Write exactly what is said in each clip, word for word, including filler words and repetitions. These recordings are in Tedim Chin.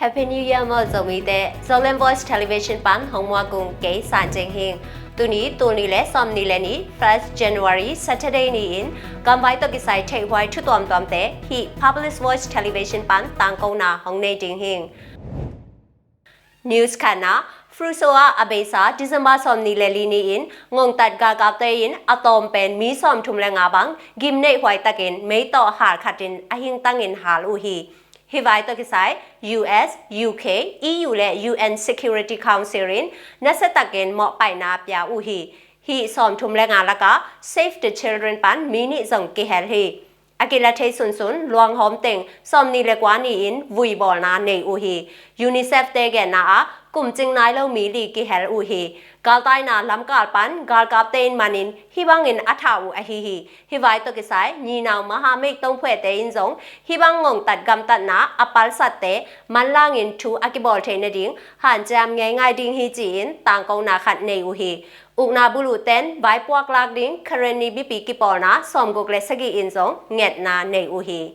Happy New Year maw Zomite. Zoland Voice Television pan hong muak ung, kei San Ceng Hing. Tuni, tul nih le sawmnih le nih, first January, Saturday ni-in gamvai tawh kisai theihhuai thu tuamtuamte hih Public Voice Television pan tangkona hong nei ding hing. News khatna, Fuso ah a beisa December sawmnih le li ni-in ngongtat galkapte in a tawm pen mi sawmthum le nga bang gimneih huaitakin mei tawh hal khatin a hingtangin hal uh hi. Hih vai tawh kisai U S, U K, E U le U N Security Council in nasiatakin mawhpaihna pia uh hi. Hih sawmthum le nga lakah Save the Children pan mi nih zong kihel hi. A kila thei sunsun luanghawm teng sawmnih le kua ni-in vuibawlna nei uh hi. UNICEF te genna ah kumcing nai lo mi li kihel uh hi. Galtaina lamkal pan galkapte in manin hih bangin a thah uh ahi hi. Hih vai tawh kisai ninau maha meih tongphuehte in zong hih bang ngongtat gamtatna a palsatte manlangin thu a kibawl thei nading hanciam ngeingai ding hi ci-in tangkona khat nei uh hi. Ukna buluh ten vaipuak lak ding Karen ni bipi kipawlna sawmguk le sagih in zong ngetna nei uh hi.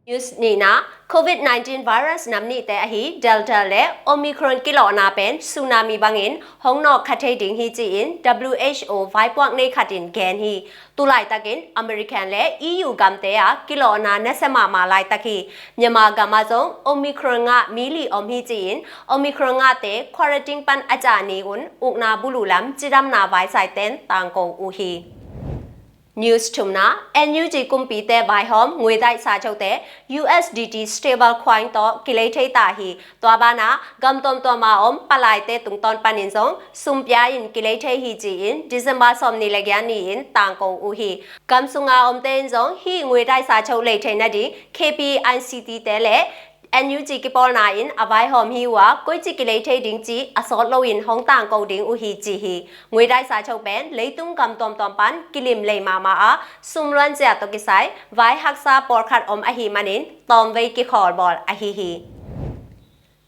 News nihna, Covid nineteen virus nam nihte ahi Delta le Omicron kilawhna pen tsunami bangin hong nawk kha thei ding hi ci-in W H O vaipuak nei khatin gen hi. Tulaitakin American le E U gamte ah kilawhna nasia mahmah laitak hi. Myanmar gamah zong Omicron ngah mi li om hi ci-in Omicron ngahte quarantine pan a cah ni-un ukna buluh lam cidamna vaisaiten tangko uh hi. News thumna, N U G kumpite vaihawm nguidaih sachote U S D T stable coin tawh kilei thei ta hi. Tua banah gam tuamtuama om palaite tungtawn panin zong sumpia in kilei thei hi ci-in December sawmnih le giat ni-in tangko uh hi. Gam sunga omte in zong hih nguidaih sacho lei thei nading K P I C T te le N U G kipawlna in a vaihawm hi uh a, koici kilei thei ding cih a sawt loin hong tangko ding uh hi ci hi. Nguidaih sacho pen leitung gam tuamtuam pan kilim lei mahmah a, sumluanzia tawh kisai vai haksa pawlkhat om ahih manin tawmvei kikhawlbawl ahi hi.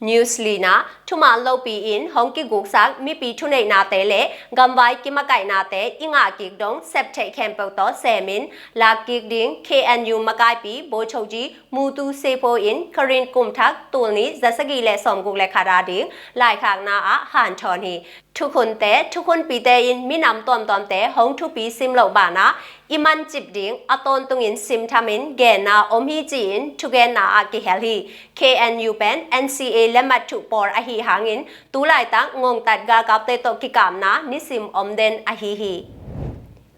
News lina, thuman lopi in hong kiguksak mipi thuneihnate le gamvai kimakaihnate i ngah kik dong septheih khempeuh tawh semin lak kik ding K N U makaipi Bochoji Mutu Sepo in Karen kum thak tul nih za sagih le sawmguk le khat a ding laikhakna ah hanthawn hi. Thukhunte, thukhunpite in minam tuamtuamte hong thupi sim loh banah i mancip ding a tawntungin simthamin genna om hi ci-in thugenna ah kihel hi. K N U pen N C A lemmat thuh pawl ahi hangin tulaitak ngongtat galkapte tawh kikapna nisim om den ahi hi.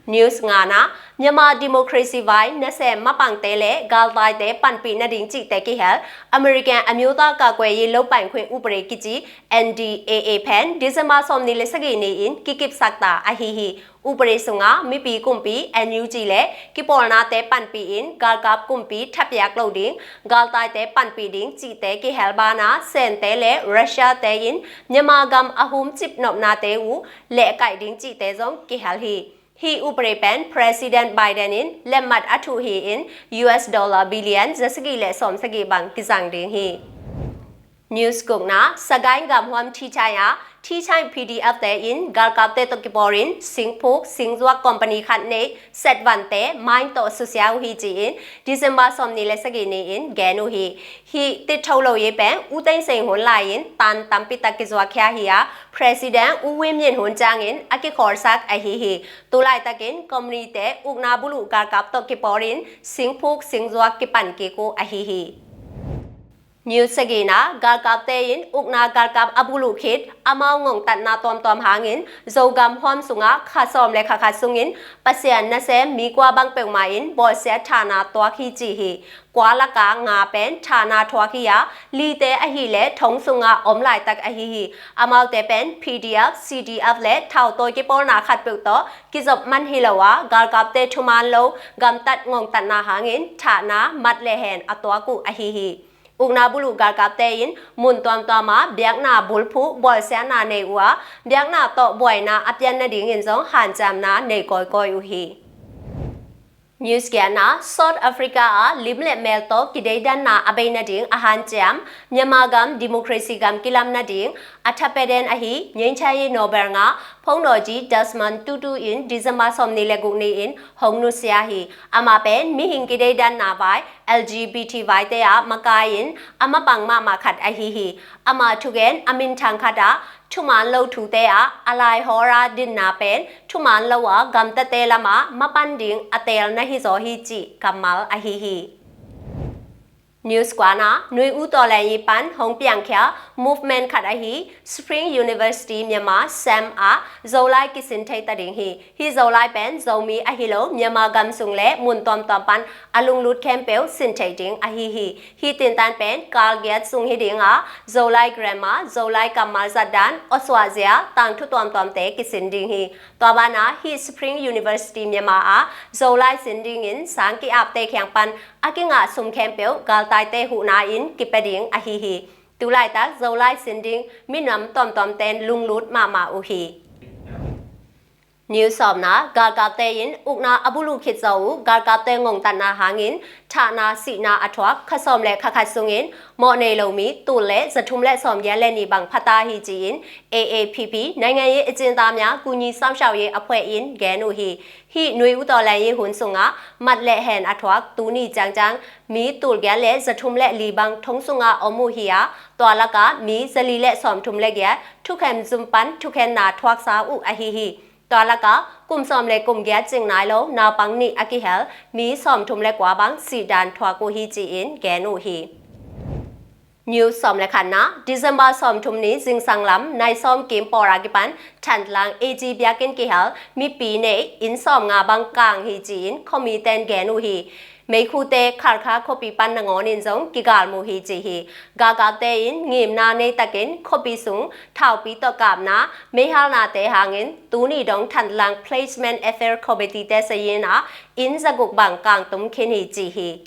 News ngana, Myanmar democracy vai nasem mapangte le galtaite panpih nading cihte kihel American အမျိုးသားကာကွယ်ရေးလုပ်ပိုင်ခွင့်ဥပဒေ kici N D A A pen December sawmnih le sagih ni-in kikipsak ta ahi hi. Upade sunga mipi kumpi N U G le kipawlnate panpih in galkap kumpi thapiak lo ding, galtaite panpih ding cihte kihel banah Sente le Russia te in Myanmar gam a humcip nopnate uh lehkaih ding cihte zong kihel hi. Hih upade pen President Biden in lemmat a thuh hi-in U S dollar billion za sagih le sawm sagih bang kizang ding hi. News gukna, Sagaing gamhuam Thichai ah Thichai P D F te in galkapte tawh kipawlin singphuk singzuak company khat neih setvante mine tawh susia uh hi ci-in December sawmnih le sagih ni-in gen uh hi. Hih titho lo ye pen U Thein Sein hun lai-in tan tampitak kizuakkhia hi a, President U Win Myint hun ciangin a kikhawlsak ahi hi. Tulaitakin companyte ukna buluh galkap tawh kipawlin singphuk singzuak kipan kik uh ahi hi. News sagihna, galkapte in ukna galkap a buluh khit amau ngongtatna tuamtuam hangin Zogam huam sungah kha sawm le kha khat sungin Pasian nasem mi kua bang peuhmah in bawlsiat thahna tuak hi ci hi. Kua laka nga pen thahna thuak hi a, lite ahileh thong sungah om laitak ahi hi. Amaute pen P D F, C D F le thautawi kipawlna khatpeuh tawh kizop man hi lo a, galkapte thuman lo gamtat ngongtatna hangin thahna mat le hen a tuak uh ahi hi. Ukna buluh galkapte in mun tuamtuama biakna bulphuh bawlsiatna nei uh a, biakna tawh buaina a pian nadingin zong hanciamna nei kawikawi uh hi. News giatna, South Africa ah lim le mel tawh kideidanna a bei nading a hanciam, Myanmar gam democracy gam kilam nading a thapen ahi Ngeinchanye Nobel nga Phongnoji Desmond Tutu in December sawmnih le guk ni-in hong nusia hi. Amah pen mihing kideidanna vai, L G B T vai te ah makai-in a mapang mahmah khat ahi hi. Ama thugen a minthang khat ah thuman lo thute ah a laihawra dinna pen thuman lo a gamtate lamah mapan ding a teel na hizaw hi cih kammal ahi hi. News kuana, Nui U Tawleng i pan hong piangkhia movement khat ahi Spring University Myanmar, SAM ah Zolai kisin thei ta ding hi. Hih Zolai pen Zomi ahi lo Myanmar gam sung le mun tuamtuam pan a lunglut khempeuh sin thei ding ahi hi. Hih tintan pen kal giat sung hi ding a, Zolai grammar, Zolai kammal zatdan, awsuahzia, tangthu tuamtuamte kisin ding hi. Tua banah hih Spring University Myanmar ah Zolai sin dingin sang ki-apte kiang pan a kingah sum khempeuh galtaite huhna in kipia ding ahi hi. Tulaitak Zolai sin ding minam tuamtuamten lunglut mahmah uh hi. News sawmna, galkapte in ukna a bulu khit zaw uh galkapte ngongtatna hangin thahna sihna a thuak kha sawm le kha khat sungin mawh nei lo mi tul le zathum le sawmgiat le nih bang phata hi ci-in A A P P နိုင်ငံရေးအကျဉ်းသားများကူညီစောင့်ရှောက်ရေးအဖွဲ့ in gen uh hi. Hih Nui U Tawleng i hun sungah mat le hen a thuak tuni ciangciang mi tul giat le zathum le li bang thong sungah om uh hi a, tua lakah mi zali le sawmthum le giat thukhen zum pan thukhenna thuaksa uh ahi hi. Tua lakah kum sawm le kum giat cing nai lo naupang nih a kihel mi sawmthum le kua bang sihdan thuak uh hi ci-in gen uh hi. News sawm le khatna, December sawmthum ni zingsang lam nai sawm kim pawl a kipan Thantlang A G biakinn kihel mipi nei inn sawmnga bang kang hi ci-in khuamiten gen uh hi. Meikhute Khalkha khuapi pan nangawn in zong kigal mu hi ci hi. Galkapte in ngimna neitakin khuapi sung thaupi tawh kapna, meihalnate hangin tuni dong Thantlang Placement Affair Committee te sayin ah inn zaguk bang kangtum khin hi ci hi.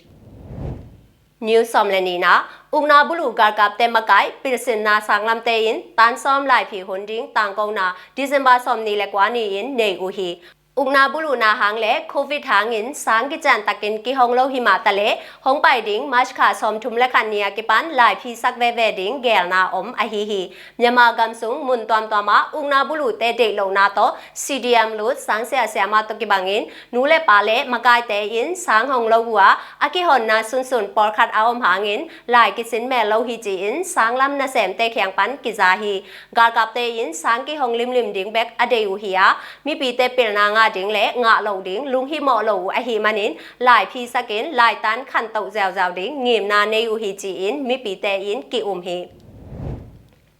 News sawm le nihna, ukna bulu galkapte makai pilsinna sanglamte in tan sawm laiphi hun ding tangkona December sawmnih le kua ni-in nei uh hi. Ukna buluhna hang le Covid hangin sang kiciantakin kihong lo hi mah taleh hong pai ding March kha sawmthum le khat ni a kipan laiphi sak veve ding geelna om ahi hi. Myanmar gam sung mun tuamtuamah ukna buluhte deih lohna tawh C D M lut sang siasiama tawh kibangin nu le pa le makaite in sang hong lo uh a, a kihonna sunsun pawlkhat a om hangin lai kisin mel lo hi ci-in sanglam nasemte kiang pan kiza hi. Galkapte in sang kihong limlim ding bek a dei uh hi a, mipite pilna ngah ding le ngah loh ding lunghimawh lo uh ahih manin laiphi sakin laitan khantoh ziauziau ding ngimna nei uh hi ci-in mipite in ki-um hi.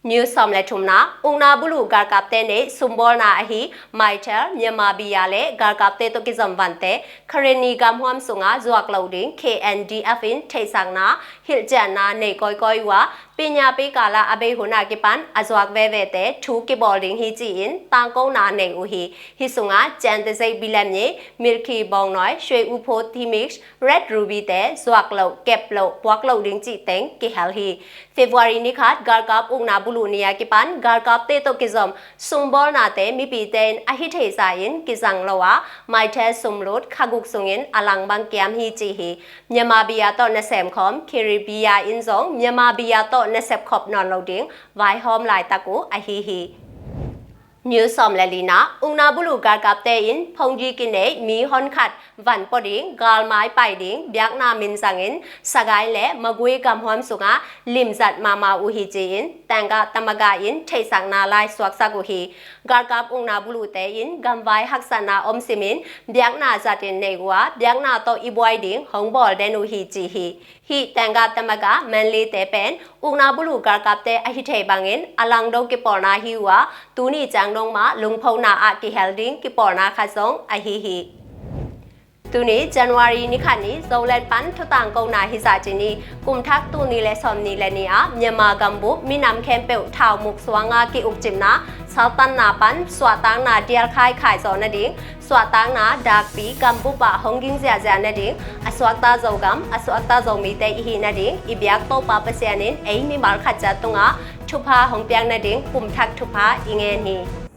News sawm le thumna, ukna buluh galkapte neih sumbawlna ahi Mytel, Myanmar Beer le galkapte tawh kizom vante Karenni gamhuam sungah zuak loh ding K N D F in theihsakna hilhcianna nei kawikawi uh a, pinya pei kala a bei hun a kipan a zuak vevete thu kibawl ding hi ci-in tangkona nei uh hi. Hih sungah Cian Tazei Bilemnyi, Milki Bawngnoi, Shwe Upho Timix, Red Ruby te zuak loh, kep loh, puak loh ding cih teng kihel hi. February ni khat galkap ukna buluh ni a kipan galkapte tawh kizom sumbawlnate mipite in a hi theisa in kizang lo a, Mytel sumlut kha guk sungin a lang bang kiam hi ci hi. Myanmar Beer tawh nasem khawm Kiri Beer in zong Myanmar Beer tawh nasep khop nawn lo ding vaihawm laitak uh ahi hi. News sawm le lina, ukna buluh galkapte in phongji kineih mi hon khat van pua ding, galmai pai ding biakna min zangin Sagaing le Magway gamhuam sungah limzat mahmah uh hi ci-in Tengga Tamaga in theihsakna lai suaksak uh hi. Galkap ukna buluhte in gamvai haksatna om simin biakna zatin nei uh a, biakna tawh i buai ding hong bawl den uh hi ci hi. Hih Tengga Tamaga Manley-te pen ukna buluh galkapte ahi thei bangin a langdo kipawlna hi uh a, tuni ciang dong mah lungphona ah kihel ding kipawlna khat zong ahi hi. Tuni January ni khat ni Zoland pan thutangkona hi zah ci ni, kum thak tul nih le sawmnih le nih ah Myanmar gambup minam khempeuh thaumuk suanga ki-ukcipna saltanna pan suahtakna dialkhai khai zawh nading, suahtakna dakpi gambup ah hong ging ziahziah nading, a suakta Zogam, a suakta Zomite i hih nading i biak Topa Pasian in ei mimal khat ciat tungah thupha hong piak nading pumthak thupha i ngen hi.